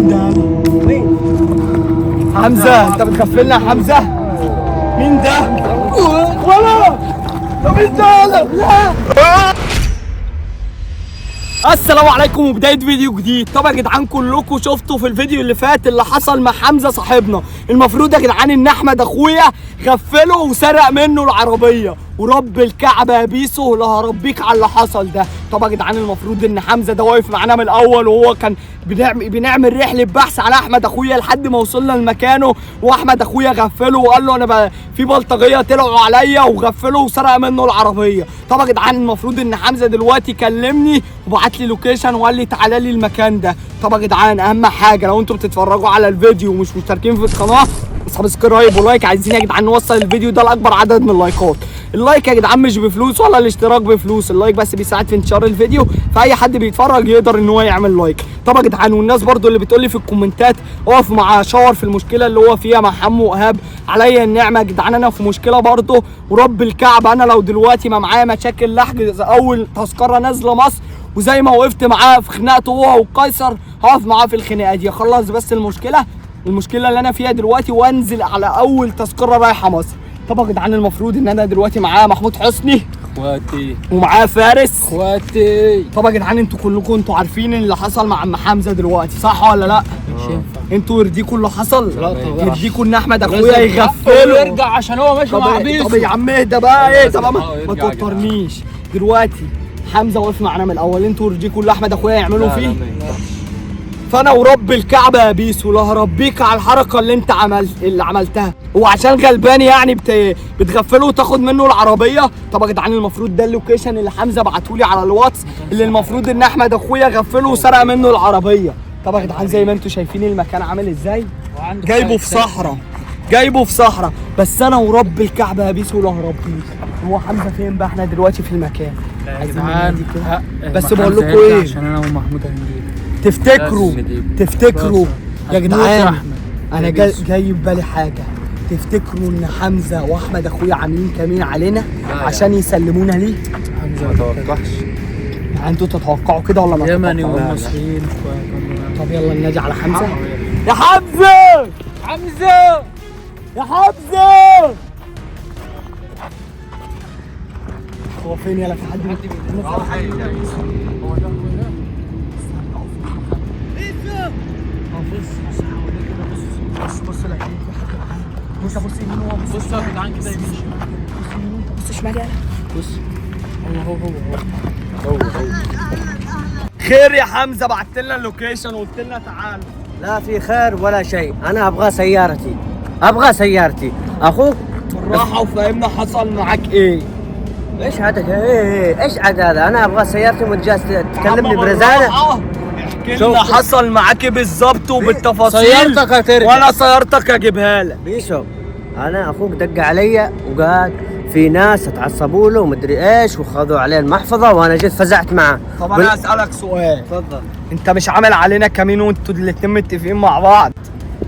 مين ده؟ مين؟ حمزة، انت بتغفلنا يا حمزة؟ مين ده؟ ولا ده مين ده؟ لا. السلام عليكم وبداية فيديو جديد. طبعا يا جدعان كلكم شفتوا في الفيديو اللي فات اللي حصل مع حمزة صاحبنا. المفروض يا جدعان ان احمد اخويا غفلة وسرق منه العربية، ورب الكعبة يا بيسو لا هربيك على اللي حصل ده. طبعا يا جدعان المفروض ان حمزة ده واقف معانا من الاول، وهو كان بنعمل رحلة بحث على احمد اخويا لحد ما وصلنا لمكانه، واحمد اخويا غفلة وقال له انا في بلطجية طلعوا عليا وغفله وسرق منه العربية. طبعا يا جدعان المفروض ان حمزة دلوقتي كلمني وبعت لي location وقال لي تعالى لي المكان ده. طبعا يا جدعان اهم حاجة لو انتم بتتفرجوا على الفيديو ومش مشتركين في القناة subscribe و like. عايزين يا جدعان نوصل الفيديو ده لاكبر عدد من اللايكات. ال like يا جدعان مش بفلوس ولا الاشتراك بفلوس، ال like بس بيساعد في انتشار الفيديو، فاي حد بيتفرج يقدر ان هو يعمل like. طبعا يا جدعان والناس برضو اللي بتقول لي في الكومنتات اقف مع شاور في المشكلة اللي هو فيها مع حمو ايهاب، عليا النعمة يا جدعان انا في مشكلة برضو ورب الكعبة. انا لو دلوقتي ما معايا مشاكل لحجز اول تذكره نازله مصر، وزي ما وقفت معاه في خناقته هو وقيصر هقف معاه في الخناقة دي، اخلص بس المشكلة اللي انا فيها دلوقتي وانزل على اول تذكره رايحة مصر. طبعا يا جدعان المفروض ان انا دلوقتي معاه محمود حسني اخواتي ومعاه فارس اخواتي. طبعا يا جدعان انتوا كلكم انتوا عارفين اللي حصل مع عم حمزة دلوقتي صح ولا لا؟ مش ينفع. انتوا يرضيكوا اللي حصل؟ لا طبعا. يرضيكوا ان احمد اخويا يغفله يرجع عشان هو ماشي مع بيسو؟ طب يا عم اهدى بقى، ايه طب ما يرجع يا جدعان. توترنيش. دلوقتي حمزة واقف معانا من الاول، انتوا يرضيكوا اللي احمد اخويا يعملوا فيه؟ فانا ورب الكعبة يا بيسو لا هربيك على الحركة اللي انت اللي عملتها، وعشان غلبان يعني بتغفله وتاخد منه العربية. طب يا جدعان المفروض ده ال location اللي حمزة بعتهولي على الواتس اللي المفروض ان احمد اخويا غفلة وسرق منه العربية. طب يا جدعان زي ما انتوا شايفين المكان عامل ازاي، جايبه في صحراء، جايبه في صحراء. بس انا ورب الكعبة يا بيسو لا هربيك. هو حمزة فين بقى؟ احنا دلوقتي في المكان. يا جدعان بس بقول لكم ايه، عشان انا ومحمود هنجيب. تفتكروا يا جدعان انا جاي في بالي حاجة، تفتكروا ان حمزة واحمد اخويا عاملين كمين علينا عشان يسلمونا ليه؟ حمزة ما توقعش. يعني انتوا تتوقعوا كده ولا ما يمني تتوقعوا؟ والمصريين اخوات. طب يلا ننادي على حمزة. يا حمزة، حمزة يا حمزة، هو فين؟ يلا في حد؟ هو ده هو ده. بص حواليه كده، بص بص بص لا في حد معانا. بص بص يمين وهو بص بص يا جدعان كده يمين شمال. بص يمين وانت بص شمال. يلا بص هو هو هو هو. خير يا حمزة، بعت لنا ال location وقلت لنا تعال. لا في خير ولا شيء، انا ابغى سيارتي، ابغى سيارتي. اخوك بالراحة وفهمنا حصل معاك ايه. ايش عادك؟ ايه ايش عاد هذا؟ انا ابغى سيارتي وانت جالس تكلمني برزانه. احكي لنا حصل معاك ايه بالظبط وبالتفاصيل. سيارتك هترجع. وانا سيارتك هجيبها لك. بيسو انا اخوك دق علي وقال في ناس اتعصبوا له ومدري ايش وخذوا عليه المحفظة، وانا جيت فزعت معه. طب انا اسالك سؤال. تفضل. انت مش عامل علينا كمين وانتوا الاتنين متفقين مع بعض؟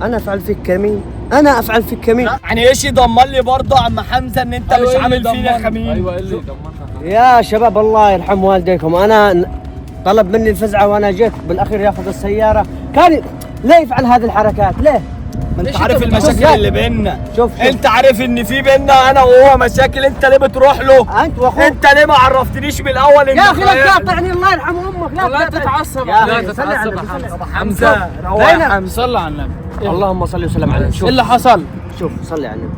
انا افعل فيك كمين؟ انا افعل فيك كمين؟ يعني ايش يضمن لي برضه يا عم حمزة ان انت مش عامل فينا كمين؟ ايوه ايه اللي يضمنها؟ يا شباب الله يرحم والديكم، انا طلب مني الفزعه وانا جيت بالاخير ياخذ السيارة. كان ليه يفعل هذه الحركات؟ ليه؟ ما انت عارف المشاكل اللي بينا. شوف انت عارف ان في بينا انا وهو مشاكل، انت ليه بتروح له؟ انت واخوك. انت ليه ما عرفتنيش من الاول ان يا اخي لا تقاطعني، الله يرحم امك. لا تتعصب، لا تتعصب يا حمزة. حمزة روح يا حمزة، صلى على النبي. اللهم صل وسلم عليه. شوف ايه اللي حصل؟ شوف صلي على النبي.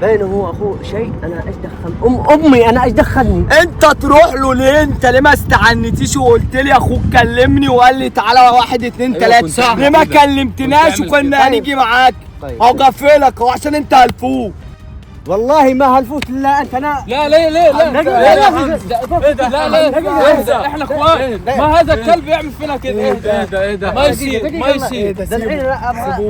بينه هو واخوه شيء، انا ايش دخل امي؟ انا ايش دخلني؟ انت تروح له ليه؟ انت ليه ما استعنتيش وقلت لي اخوك كلمني وقال لي تعالى 1 2 3؟ ليه ما كلمتناش وكنا هنيجي معاك؟ طيب او غفلك هو عشان انت هلفوت. والله ما هلفوت الا انت. انا لا ليه ليه لا لا لا لا لا احنا اخوان، ما هذا الكلب يعمل فينا كده. ايه ده ايه ده؟ ما يصير ما يصير. الحين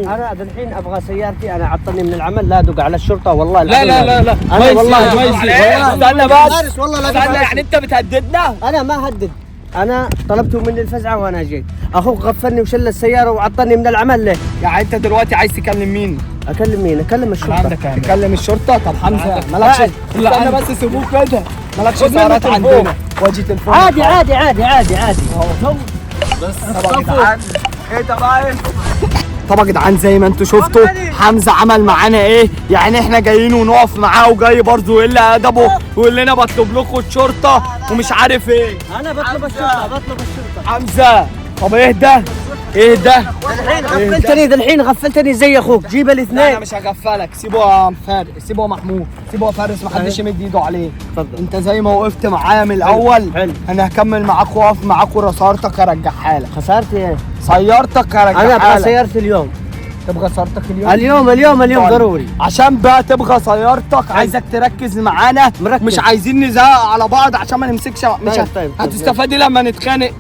انا الحين ابغى سيارتي، انا عطلني من العمل، لا ادق على الشرطة والله. لا لا لا لا انا والله ما يصير. استنى بس والله لا استنى، يعني انت بتهددنا؟ انا ما هدد، انا طلبت مني الفزعه وانا جيت. اخوك غفلني وشل السيارة وعطلني من العمل ليه؟ يعني انت دلوقتي عايز تكلم مين؟ اكلم مين؟ اكلم الشرطة. تكلم الشرطة؟ طب حمزة مالكش، استنى بس سيبوه كده، مالكش سيارات عندنا. واجي تليفون عادي عادي عادي عادي عادي. بس. طبعا يا جدعان ايه ده بقى؟ طب يا جدعان زي ما انتوا شفتوا حمزة عمل معانا ايه؟ يعني احنا جايين ونقف معاه، وجاي برضه يقل ادبه ويقول لنا بطلب لكم الشرطة ومش عارف ايه. انا بطلب الشرطة، بطلب الشرطة. حمزة طب اهدى اهدى. الحين غفلتني، الحين غفلتني زي اخوك. جيب الاثنين. لا انا مش هغفلك، سيبه يا فارس، سيبه يا محمود، سيبه يا فارس، محدش يمد ايده عليه. اتفضل. انت زي ما وقفت معايا من الاول. حلو. انا هكمل معاك واقف معاك، وخسارتك هرجعها لك. خسارتي ايه؟ سيارتك هرجعها لك. انا ابغى سيارتي اليوم. تبغى سيارتك اليوم؟ اليوم اليوم اليوم. طيب. ضروري. عشان بقى تبغى سيارتك عايزك تركز معانا. مركز. مش عايزين نزهق على بعض عشان ما نمسكش. مش طيب طيب. هتستفادي لما نتخانق.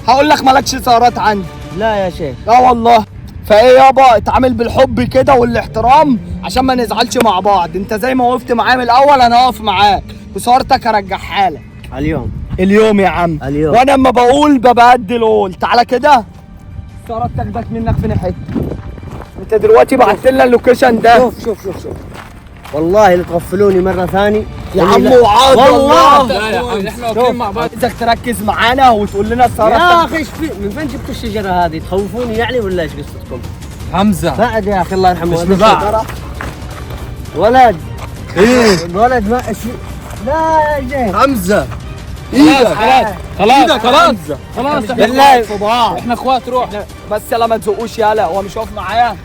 هقول لك مالكش سيارات عندي. لا يا شيخ. لا والله. فايه يابا، اتعامل بالحب كده والاحترام عشان ما نزعلش مع بعض. انت زي ما وقفت معايا من الاول انا هقف معاك، وسيارتك هرجعها لك اليوم. اليوم يا عم. اليوم. وانا اما بقول ببقى قد القول. تعالى كده، السيارة تاخدك منك فين حتة؟ انت دلوقتي بعت لنا ال location ده. شوف شوف شوف شوف، والله لا تغفلوني مرة ثانية يا عم وعاد والله. لا يا حمزة احنا واقفين مع بعض. عايزك تركز معانا وتقول لنا السيارة يا اخي ايش في؟ من فين جبتوا الشجرة هذه؟ تخوفوني يعني ولا ايش قصتكم؟ حمزة بعد يا اخي الله يرحمه. مش مباع. ولد. ايه الولد ما ايش. لا يا شيخ حمزة ايدك. خلاص خلاص خلاص بالله احنا اخوات. روح بس يلا ما تزقوش. يلا هو مش واقف معايا؟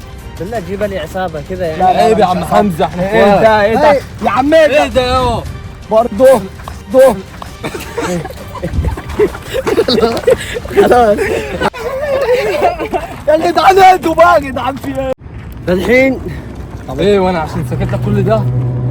بالله تجيب لي عصابة كذا يعني. لا عيب يا عم حمزة، احنا اخوات. ايه ده ايه ده يا عم؟ ايه ده يابا برضه ده. خلاص يا جدعان اهدوا بقى يا جدعان، في ايه؟ الحين طب ايه وانا عشان سكت لك كل ده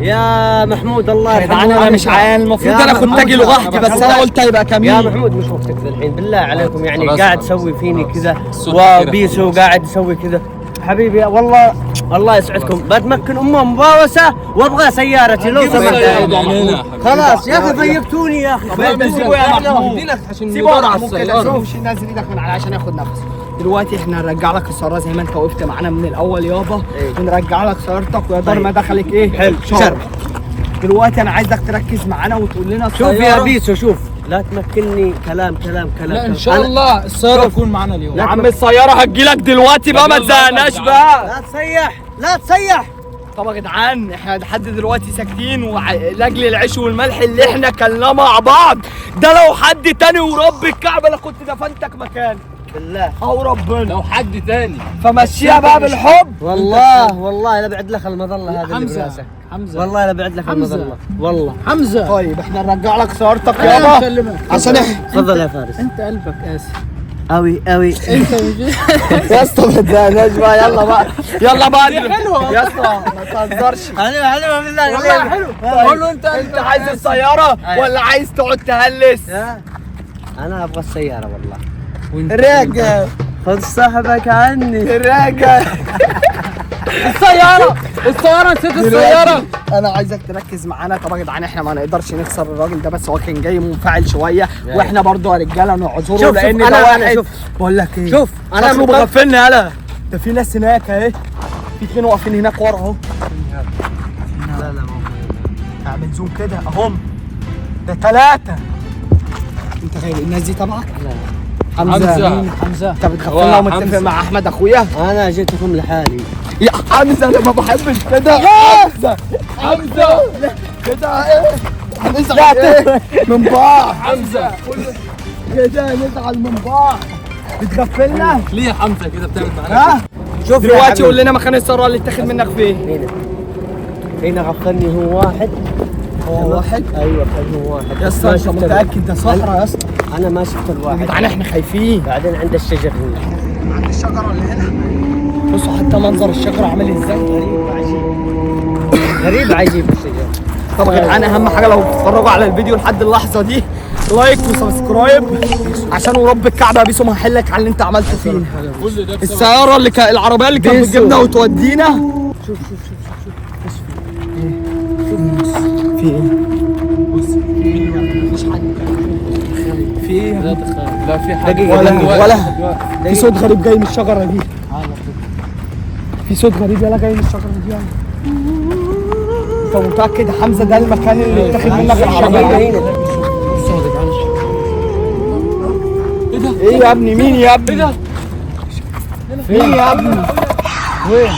يا محمود الله يا جدعان انا مش عيان، المفروض انا كنت اجي لوحدي، بس انا قلت هيبقى كمين. يا محمود مش وقتك الحين بالله عليكم، يعني قاعد تسوي فيني كذا وبيسو قاعد يسوي كذا. حبيبي والله الله يسعدكم، بتمكن امه مباوسه وابغى سيارتي لو سمحت. خلاص يا اخي ضيقتوني يا اخي. سيبه يا محمود، سيبه يا محمود كده، شوف نازل ايدك من على عشان ياخد نفسه. دلوقتي احنا هنرجع لك السيارة زي ما انت وقفت معانا من الاول يابا، ونرجع لك سيارتك ويا دار ما دخلك ايه. حلو شر. دلوقتي انا عايزك تركز معانا وتقول لنا شوف يا بيسو، شوف لا تمكنني كلام كلام كلام. لا ان شاء الله السيارة تكون معانا اليوم يا عم. السيارة هتجيلك دلوقتي بقى، ما تزهقناش بقى. لا تصيح لا تصيح. طب يا جدعان احنا لحد دلوقتي ساكتين لاجل العيش والملح اللي احنا كلناه مع بعض ده. لو حد تاني ورب الكعبة لا كنت دفنتك مكاني بالله او ربنا. لو حد تاني فمشيها بقى بالحب. والله والله لا بعد لك المظلة هذا اللي براسك حمزة، والله لا بعد لك المظلة والله حمزة. طيب احنا نرجع لك سيارتك يابا عشان تفضل يا فارس. انت قلبك قاسي قوي قوي انت يا اسطى ما تزهقناش بقى. يلا بقى يلا بقى يا اسطى ما تهزرش. حلوة حلوة بالله والله حلو. قول له انت انت عايز السيارة ولا عايز تقعد تهلس؟ انا ابغى السيارة والله. راجع خذ صاحبك عني. راجع السيارة السيارة، نسيت السيارة. أنا عايزك تركز معانا. طب يا جدعان إحنا ما نقدرش نخسر الراجل ده، بس هو كان جاي منفعل شوية، وإحنا برضه يا رجالة نعذره لأن ده واحد. شوف بقول لك إيه، شوف أنا مغفلني. يالا ده في ناس هناك أهي، في اتنين واقفين هناك ورا أهو. لا لا اعمل زوم كده أهم، ده ثلاثة. أنت غايب الناس دي تبعك؟ لا. حمزة حمزة انت بتغفلنا ومتفق مع احمد اخويا. انا جيتكم لحالي يا حمزة، انا ما بحبش كده. حمزة حمزة كده ايه هنزعل ايه من بعض. حمزة كده نزعل من بعض. بتغفلنا ليه يا حمزة كده بتعمل معانا؟ شوف دلوقتي قول لنا مكان السيارة اللي اتاخد منك فين. هنا هنا غفلني هو واحد. هو واحد؟ ايوه كان هو واحد يا اسطى. انت متاكد ده صحرا يا اسطى؟ انا ما شفت الواحد يا جدعان، احنا خايفين. بعدين عند الشجر هنا، عند الشجرة اللي هنا. بصوا حتى منظر الشجرة عامل ازاي، غريب عجيب غريب عجيب الشجر. طب يا جدعان اهم حاجة لو بتتفرجوا على الفيديو لحد اللحظة دي like و subscribe، عشان ورب الكعبة يا بيسو ما هحلك على اللي انت عملته فينا. السيارة اللي العربية اللي كانت بتجيبنا وتودينا. شوف شوف شوف شوف ايش في ايه؟ بص مفيش حد في ايه؟ لا تخاف، لا في حد ولا في صوت غريب جاي من الشجرة دي. في صوت غريب يلا جاي من الشجرة دي. يلا انت متاكد يا حمزة ده المكان اللي اتاخد منك العربية؟ ايه ده؟ ايه يا ابني؟ مين يا ابني؟ ايه ده؟ فين يا ابني؟ وين؟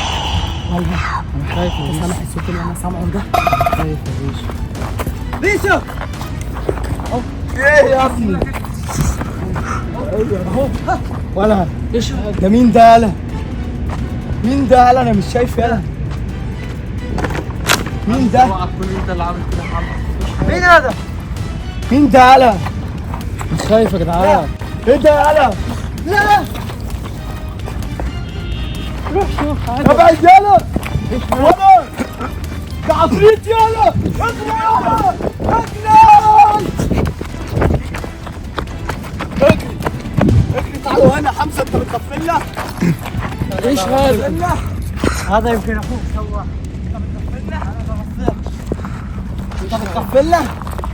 والله انا خايف. سامع الصوت اللي انا سامعه ده؟ خايف يا بيشو. بيشو ايه يا ابني؟ اهو. ولا ده مين ده؟ يالا مين ده؟ يالا انا مش شايف. يالا مين ده؟ مين هذا؟ مين ده؟ يالا خايف يا جدعان. ايه ده؟ يالا لا روح شوف. ابعد يالا. ولا ده عفريت. يالا اجري يالا اجري اجري اجري. تعالوا هنا. حمزة انت بتغفلنا. ايش هذا؟ هذا يمكن اخوك سواه. انت بتغفلنا.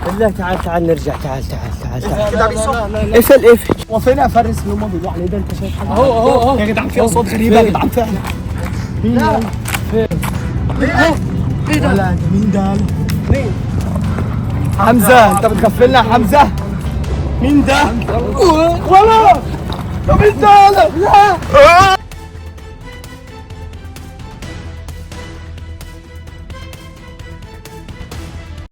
بالله تعال تعال نرجع. تعال تعال تعال تعال كده بيسو. اقفل اقفل. هو فين يا فارس اللي هم بيقولوا عليه ده؟ انت شايف حاجة؟ اهو اهو اهو يا جدعان في اصوات غريبة يا جدعان فعلا. مين ده؟ فين؟ ايه ده؟ ولا ده مين ده؟ مين؟ حمزة انت بتغفلنا يا حمزة. مين ده؟ ولا ده مين ده؟ لا.